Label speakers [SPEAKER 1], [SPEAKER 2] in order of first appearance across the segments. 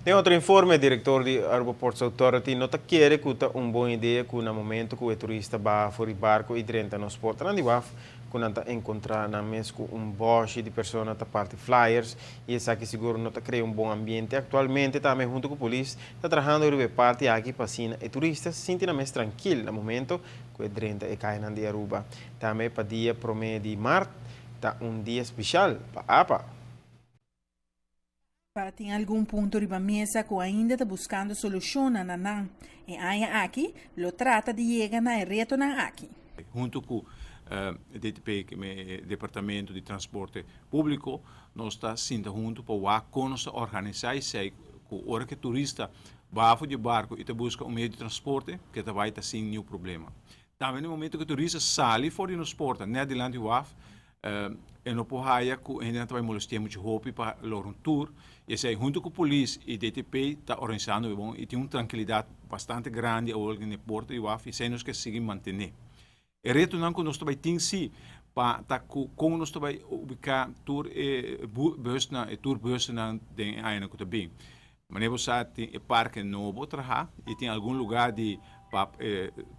[SPEAKER 1] Den otro informe, director di Aruba Ports Authority no ta kere cu ta un bon idea cu na momento cu e turista baha for di barco y drenta nos portanan di waf, cu nan ta encontra nan mes cu un boshi di persona ta parti flyers y esaki sigur no ta crea un bon ambiente. Actualmente tambe hunto cu polis ta trahando riba e parti aki pa asina e turista sinti nan mes trankil na momento cu e drenta e cayanan di Aruba. Tambe pa dia 1 di maart ta un dia special pa APA.
[SPEAKER 2] Tin algun punto riba mesa cu ainda ta buscando solucion na nan. E aña aki lo trata di yega na e retonan aki.
[SPEAKER 3] Hunto cu DTP, Departamento di Transporte Publico, nos ta sinta hunto pa con nos organisa esey cu ora cu turista baha for di barco y ta busca un medio di transporte, cu ta bay ta sin ningun problema. Tambe na momento cu turista sali for di nos porta, net dilanti waf, e no por haya cu hende ta bay molestia mucho hopi pa logra un tour. Y esey hunto cu polis y DTP ta organisando bon y tin un trankilidad bastante grandi awor na porta di waf y esey nos kier sigui mantene. E retonan cu nos tambe tin si pa ta con nos tambe ubica tour e bus na e tour bus na den aña cu ta bin. Manera bo tin e parke nobo traha y tin algun lugar di pa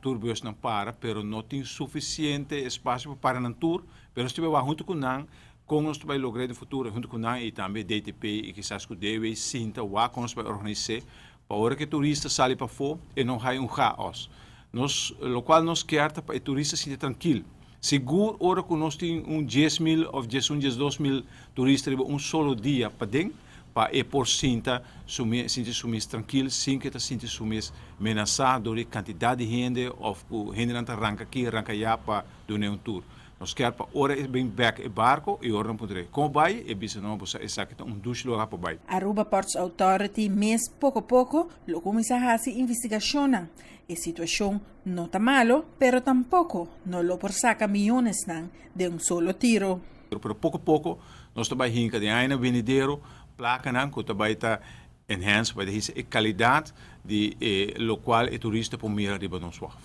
[SPEAKER 3] tour bus nan para, pero no tin suficiente espacio pa para nan tour, pero nos tambe hunto cu nan con nos tambe logra den futuro hunto cu nan y tambe DTP y kisas cu DW sinta wa con nos tambe organisa pa ora cu turista sali pafo y no hay un chaos. Nos, locual nos kier pa e turista sinti trankil. Sigur ora cu nos tin un 10 mil of 11, 12 mil turista un solo dia paden, pa e por sinta sinti su mes trankil, sin cu ta sinti su mes menasa door e cantidad di hende of cu hende nan ta ranca aki, ranca aya pa duna un tour. Nos kier pa ora e bin back e barco y ora nan puntra con bay e bisa no, bo esaki ta un dushi lugar pa bay.
[SPEAKER 2] Aruba Ports Authority mes poco poco lo cuminsa haci investigacion. E situacion no ta malo, pero tampoco no lo por saca miyones nan di un solo tiro.
[SPEAKER 3] Pero poco poco nos ta bay hinca den aña venidero placanan cu ta bay ta enhance, bay ta e calidad di locual e turista por mira riba nos waf.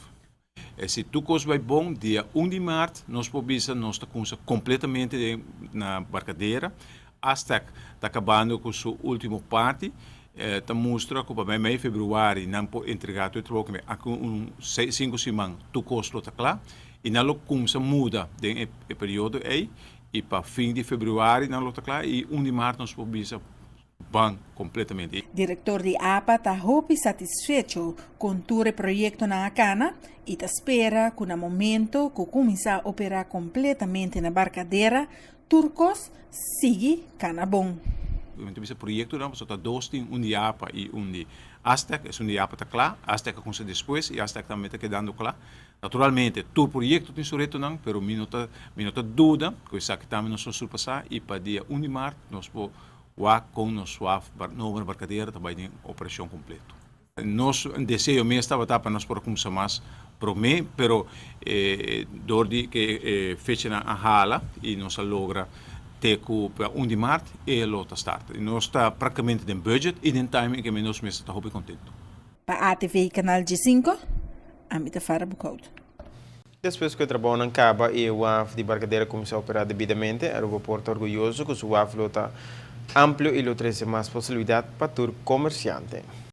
[SPEAKER 3] Si tur cos bay bon, dia 1 di maart, nos por bisa nos ta completamente na Barcadera. Astec ta cabando cu su ultimo parti. Ta mustra cu pa mei februari nan por entrega tur trabou, cu un 5 siman tur cos lo ta cla. Y nan lo cuminsa muda den e periodo ey y pa fin di februari nan lo ta cla y 1 di maart nos por bisa ban completamente.
[SPEAKER 2] Director di APA ta hopi satisfecho cu tur e proyectonan a cana y ta spera cu na momento cu cuminsa opera completamente na Barcadera, tur cos sigui cana bon.
[SPEAKER 3] Anto, e proyectonan, ta dos tin, un di APA y un di Astec, e un di APA ta cla, Astec a cuminsa despues y Astec tambe ta kedando cla. Naturalmente, tur proyecto tin su retonan, pero mi no ta duda cu esaki tambe nos lo surpasa y pa dia 1 di maart nos por wak con nos waf nobo na Barcadera tambe den operacion completo. Nos deseo mes tabata pa nos por cuminsa mas prome, pero door di cu fechanan a hala y nos a logra te cu 1 di maart e lo ta start. Y nos ta practicamente den budget y den timing cu nos mes ta hopi contento.
[SPEAKER 2] Pa ATV Canal G5, ami ta Farah Bukout.
[SPEAKER 1] Despues cu e trabou caba y e waf di Barcadera cuminsa opera debidamente, Aruba por ta orguyoso cu su waf lo ta amplio y lo trece mas posibilidad pa tur comerciante.